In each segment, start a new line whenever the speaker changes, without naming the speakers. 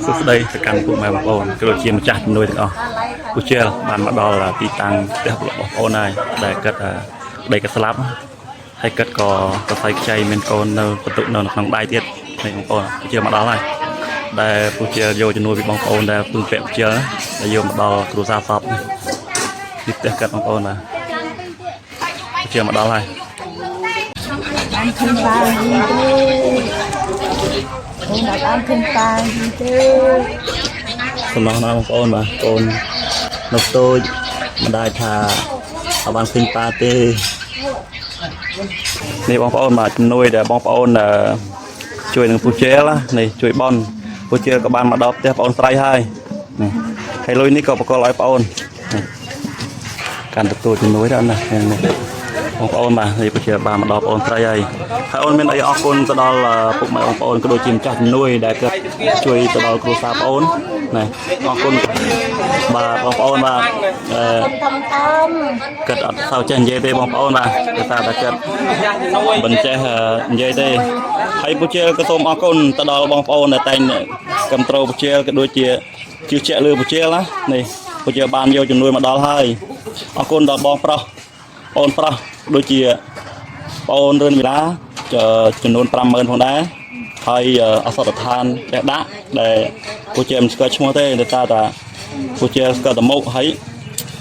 សួស្តីទៅកាន់ពុកម៉ែបងប្អូនក៏ដូចជាម្ចាស់ជំនួយទាំងអស់ពូជាលបានមកដល់ទីតាំងផ្ទះរបស់បងប្អូនហើយដែលគាត់ប្តីក៏ស្លាប់ហើយគាត់ក៏សរសៃខ្ចីមានកូននៅបន្ទុកនៅក្នុងដៃទៀតនេះបងប្អូនពូជាលមកដល់ហើយដែលពូជាលយកជំនួយពីបងប្អូនដែលពឹងពាក់ពូជាលណាដែលយកមកដល់គ្រួសារសពនេះនេះផ្ទះគាត់បងប្អូនបាទពូជាលមកដល់ហើយ
បានឃើញប៉ាយូរទេអូនអត់បានឃើញប៉ាយូរទេ
សំណោះណាបងប្អូនបាទកូននៅតូចម្ដាយថាអត់បានឃើញប៉ាទេនេះបងប្អូនបាទជំនួយដែលបងប្អូនជួយនឹងពូជែលណានេះជួយបនពូជែលក៏បានមកដល់ផ្ទះបងប្អូនស្រីហើយនេះហើយលុយនេះក៏បកលឲ្យបងប្អូននេះកាន់ទទួលជំនួយដែរណានេះបងប្អូនបាទនេះពូជែលបានមកដល់បងប្អូនស្រីហើយហើយអូនមានអីអរគុណទៅដល់ពុកម៉ែបងប្អូនក៏ដូចជាម្ចាស់ជំនួយដែលគាត់ជួយទៅដល់គ្រួសារបងប្អូនណាអរគុណបាទបងប្អូនបាទអឺ
ធំធំ
គាត់អត់សូវចេះនិយាយទេបងប្អូនបាទដោយសារតែគាត់មិនចេះនិយាយទេហើយពូជាក៏សូមអរគុណទៅដល់បងប្អូនដែលតែងគ្រប់ត្រូលពូជាក៏ដូចជាជឿជាក់លើពូជាណានេះពូជាបានយកជំនួយមកដល់ហើយអរគុណដល់បងប្រុសបងប្រុសដូចជាបងអូនរឿនវិឡាចំនួន50000ផងដែរហើយអសតឋានផ្ទះដាក់ដែលពូជាមិនស្គាល់ឈ្មោះទេដោយសារតែពូជាស្គាល់តែមុខហើយ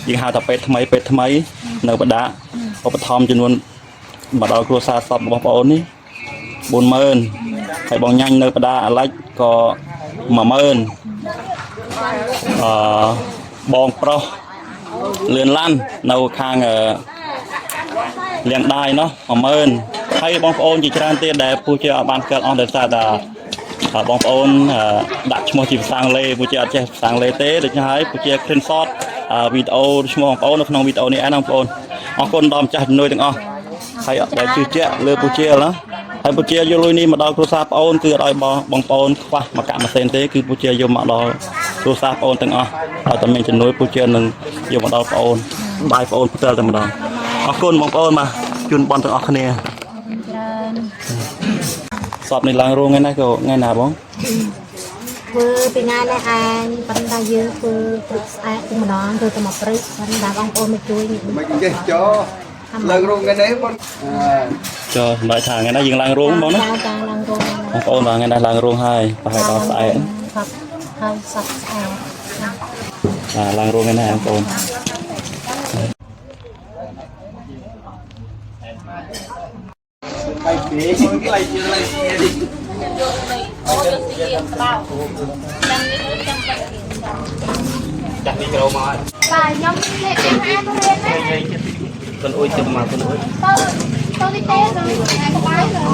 យើងហៅថាពេទ្យថ្មីពេទ្យថ្មីនៅបដាឧបត្ថម្ភចំនួនមកដល់គ្រួសារសពរបស់បងប្អូននេះ40000ហើយបងញ៉ាញ់នៅបដាអាឡិចក៏10000អឺបងប្រុសលឿនឡាន់នៅខាងអឺលៀងដាយណោះ10000ហើយបងប្អូនជាច្រើនទៀតដែលពូជាអត់បានស្គាល់អស់ដោយសារតែបងប្អូនដាក់ឈ្មោះជាភាសាអង់គ្លេសពូជាអត់ចេះភាសាអង់គ្លេសទេដូច្នេះហើយពូជា screenshot វីដេអូឈ្មោះបងប្អូននៅក្នុងវីដេអូនេះឯណាបងប្អូនអរគុណដល់ម្ចាស់ជំនួយទាំងអស់ហើយដែលជឿជាក់លើពូជាណាហើយពូជាយកលុយនេះមកដល់គ្រួសារបងប្អូនគឺអត់ឲ្យបងប្អូនខ្វះមកកាក់មួយសេនទេគឺពូជាយកមកដល់គ្រួសារបងប្អូនទាំងអស់ឲ្យតែមានជំនួយពូជានឹងយកមកដល់បងប្អូនបាយបងប្អូនផ្ទាល់តែម្ដងអរគុណបងប្អូនបាទជូនបនទាំងអស់គ្នា
ច្រើន
សពនេះឡើងរោងថ្ងៃណាក៏ថ្ងៃណាបង
ធ្វើពីថ្ងៃនេះឯងប៉ុន្តែយើងធ្វើព្រឹកស្អែកម្ដងធ្វើតែមកព្រឹកប៉ុន្តែបងប្អូនមកជួយនេះ
មិនចេះចោឡើងរោងថ្ងៃនេះបង
ចុះសម្រាប់ថាថ្ងៃណាយើងឡើងរោងបងណា
ចាចាឡើងរោង
បងប្អូនបាទថ្ងៃណាឡើងរោងហើយប្រហែលដល់ស្អែក
សពហើយសពស្អែក
បាទឡើងរោងថ្ងៃណាបងប្អូន
បាទខ្ញុំលេខអាហាររៀនណា
កូនអ៊ុយទៅមកកូនអ៊ុយ
ទៅទៅនេះទេទៅក្បាយទៅ